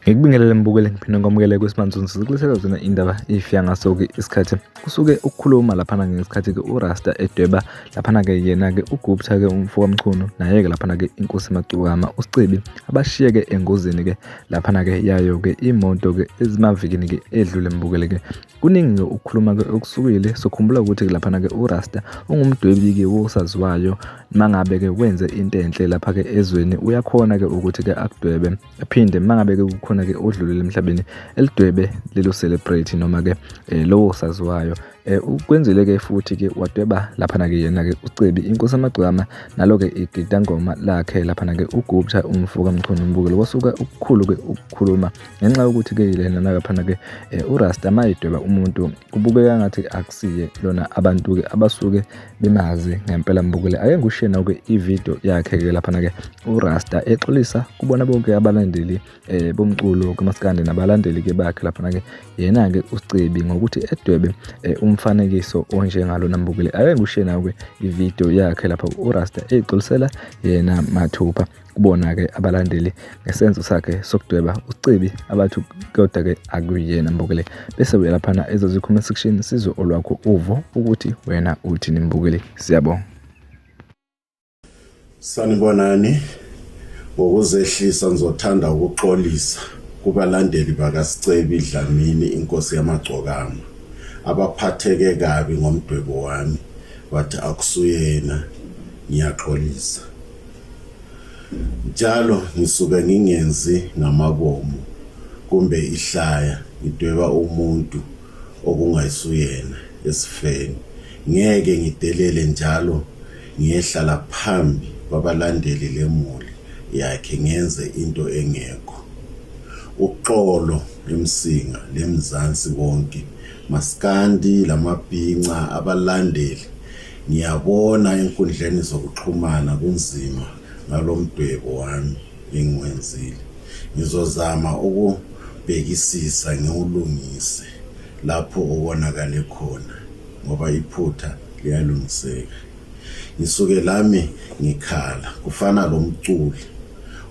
Ngikubingelele mbukeli ngiphinde ngikwamukele kwisimanzunzu sikulethela zona indaba ifika ngaso-ke isikhathi kusuke ukukhuluma laphana ngesikhathi-ke urasta edweba laphana-ke yena-ke ugupta-ke umfo kamchunu naye-ke laphana-ke inkosi macukama usicebi abashiyeke engozini-ke laphana-ke yayo-ke imoto-ke ezimavikini-ke edlule mbukeli-ke Kuningi-ke ukukhuluma-ke okusukile sokhumbula ukuthi-ke laphana-ke uRasta ungumdwebi-ke wosaziwayo mangabe-ke wenze into enhle lapha-ke ezweni uyakhona-ke ukuthi-ke akudwebe aphinde mangabe-ke kukhona-ke odlulile emhlabeni elidwebe lelo celebrate noma-ke eh, lowo saziwayo eh, ukwenzile-ke futhi-ke wadweba laphana-ke yena-ke uCebi inkosi amagcwama nalo-ke igidangoma lakhe laphana-ke uGupta umfo kaMchunu umbukelo wasuka ukukhulu-ke ukukhuluma ngenxa yokuthi-ke lena nalaphana-ke eh, uRasta mayedweba umuntu kubukeka ngathi akusiye lona abantu-ke abasuke bemazi ngempela mbukele ake ngikushiye nawo-ke ividiyo yakhe-ke laphana-ke uRasta exolisa kubona bonke abalandeli eh, bomculo kamaskandi nabalandeli-ke bakhe laphana-ke yena-ke uSicebi ngokuthi edwebe eh, umfanekiso onjengalona mbukele ake ngikushiye nawo-ke ividiyo yakhe lapha uRasta exolisela yena mathupha kubona-ke abalandeli ngesenzo sakhe sokudweba uSicebi abathi kodwa-ke akuyena mbukeli bese uya laphana ezozi-comment section sizwe olwakho uvo ukuthi wena uthini mbukeli siyabonga. Sanibonani, ngokuzehlisa ngizothanda ukuxolisa kubalandeli bakaSicebi Dlamini inkosi yamagcokama abaphatheke kabi ngomdwebo wami bathi akusuyena ngiyaxolisa. Njalo ngisuke ngingenzi ngamabomu kumbe ihlaya ngidweba umuntu okungayisuyena esifeni. Ngeke ngidelele njalo ngiyehlala phambi kwabalandeli lemuli yakhe ngenze into engekho. Uxolo eMsinga leMzansi wonke, maskandi lamabhinca abalandeli Ngiyabona enkundleni zokuxhumana kunzima ngalo mdwebo wami engiwenzile. Ngizozama ukubhekisisa ngiwulungise lapho okonakale khona ngoba iphutha liyalungiseka. Ngisuke lami ngikhala kufana lomculi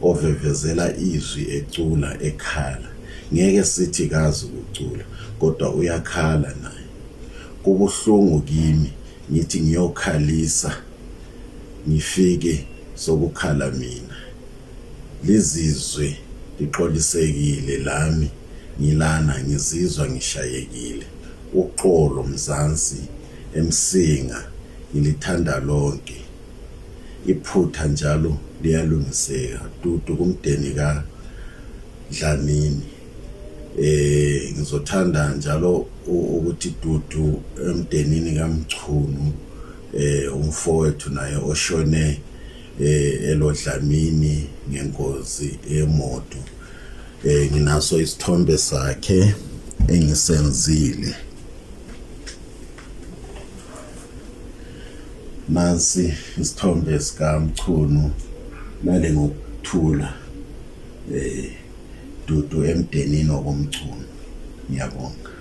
ovevezela izwi ecula ekhala. Ngeke sithi kazi ukucula kodwa uyakhala naye. Kubuhlungu kimi ngithi ngiyokhalisa ngifike sokukhala mina. Lizizwe lixolisekile lami ngilana ngizizwa ngishayekile. Uxolo Mzansi eMsinga ngilithanda lonke. Iphutha njalo liyalungiseka. Dudu kumdeni ka Dlamini. Eh ngizothanda njalo ukuthi dudu emdenini kaMchunu eh umfowethu naye oshone eh elodlamini ngengozi yemoto eh nginaso isithombe sakhe engisenzile nansi isithombe sikaMchunu nale ngokuthula eh Dudu emdenini wakoMchunu. Ngiyabonga.